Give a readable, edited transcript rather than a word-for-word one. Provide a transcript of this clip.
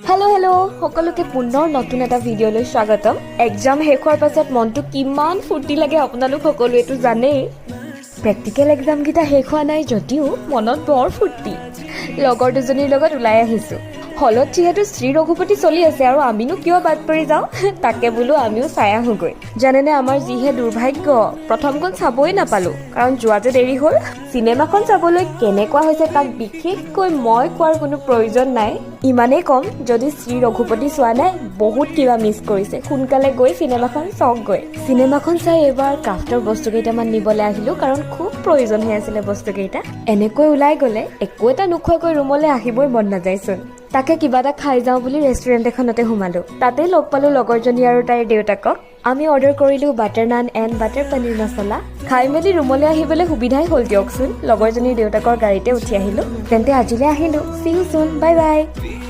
Hello' hello', সকলোকে পুনৰ নতুন এটা ভিডিঅ'লৈ স্বাগতম। এক্সাম শেষ হোৱাৰ পাছত মনটো কিমান ফূৰ্তি লাগে, আপোনালোক সকলোৱেতো জানেই। প্ৰেক্টিকেল এক্সামকেইটা শেষ হোৱা নাই যদিও মনত বৰ ফূৰ্তি। লগৰ দুজনীৰ লগত ওলাই আহিছোঁ। হলত যিহেতু শ্ৰী ৰঘুপতি চলি আছে আৰু আমিনো কিয় বাদ পৰি যাওঁ, তাকে বোলো আমিও চাই আহোঁগৈ। জানেনে, আমাৰ যিহে দুৰ্ভাগ্য, প্ৰথমখন চাবই নাপালোঁ, কাৰণ যোৱাতে দেৰি হ'ল। চিনেমাখন চাবলৈ কেনেকুৱা হৈছে তাক বিশেষকৈ মই কোৱাৰ কোনো প্ৰয়োজন নাই। ইমানেই ক'ম, যদি শ্ৰী ৰঘুপতি চোৱা নাই, বহুত কিবা মিছ কৰিছে। সোনকালে গৈ চিনেমাখন চাওকগৈ। চিনেমাখন চাই এইবাৰ ক্ৰাফ্টৰ বস্তু কেইটামান নিবলৈ আহিলোঁ, কাৰণ খুব প্ৰয়োজন হৈ আছিলে বস্তুকেইটা। এনেকৈ ওলাই গ'লে একো এটা নোখোৱাকৈ ৰুমলৈ আহিবই মন নাযায়চোন। তাকে কিবা এটা খাই যাওঁ বুলি ৰেষ্টুৰেণ্ট এখনতে সোমালো। তাতেই লগ পালো লগৰজনী আৰু তাইৰ দেউতাকক। আমি অৰ্ডাৰ কৰিলোঁ butter naan and butter paneer masala. খাই মেলি ৰুমলৈ আহিবলৈ সুবিধাই হ'ল দিয়কচোন, লগৰজনীৰ দেউতাকৰ গাড়ীতে উঠি আহিলোঁ। তেন্তে আজিলৈ আহিলোঁ। See you soon, bye bye.